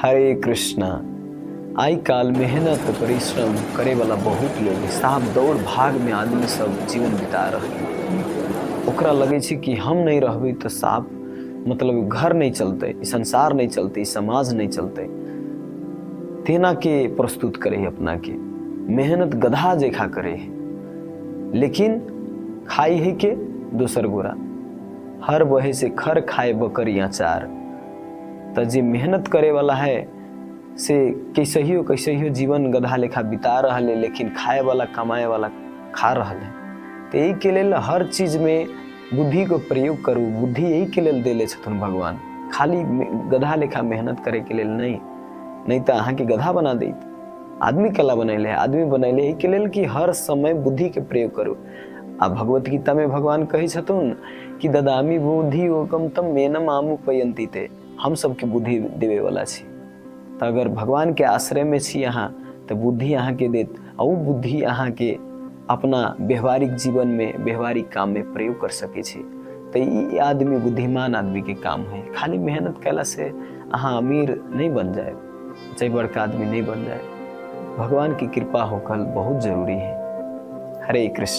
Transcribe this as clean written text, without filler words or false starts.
हरे कृष्णा। आइ काल्हि मेहनत परिश्रम करैवला बहुत लोग है। साफ दौड़ भागमे आदमी सब जीवन बिता रहल है। ओकरा लगै छै कि हम नहि रहबै तऽ साफ मतलब घर नहि चलतै, ई संसार नहि चलतै, ई समाज नहि चलतै। तेना के प्रस्तुत करे है अपना के, मेहनत गधा जेखा करे है, लेकिन खाई है के दोसर गोरा। हर बहे से खर खाए बकरी अचार। तऽ जे मेहनत करे वाला है से कैसहियो कैसहियो जीवन गधा लेखा बिता रहल है, लेकिन खाए वाला कमाए वाला खा रहल है। तऽ एहिके लेल हर चीजमे बुद्धिके प्रयोग करू। बुद्धि एहिके लेल देले छथुन भगवान, खाली गधा लेखा मेहनत करैके लेल नहि, नहि तऽ अहाँके गधा बना दैत। आदमी कला बनैले है, आदमी बनैले एहिके लेल कि हर समय बुद्धिके प्रयोग करू। आ भगवत गीतामे भगवान कहै छथुन कि ददामी बुद्धि योगम तम मेनम आमुपयन्ति ते, हम सबके बुद्धि देबेवला छी। तऽ अगर भगवानके आश्रयमे छी अहाँ तऽ बुद्धि अहाँके देत, आ ओ बुद्धि अहाँके अपना व्यवहारिक जीवनमे व्यवहारिक काममे प्रयोग कर सकै छी। तऽ ई आदमी बुद्धिमान आदमीके काम है। खाली मेहनत कयलासँ अहाँ अमीर नहि बन जायब, चाहे बड़का आदमी नहीं बन जाए। भगवान की कृपा होकर बहुत जरूरी है। हरे कृष्ण।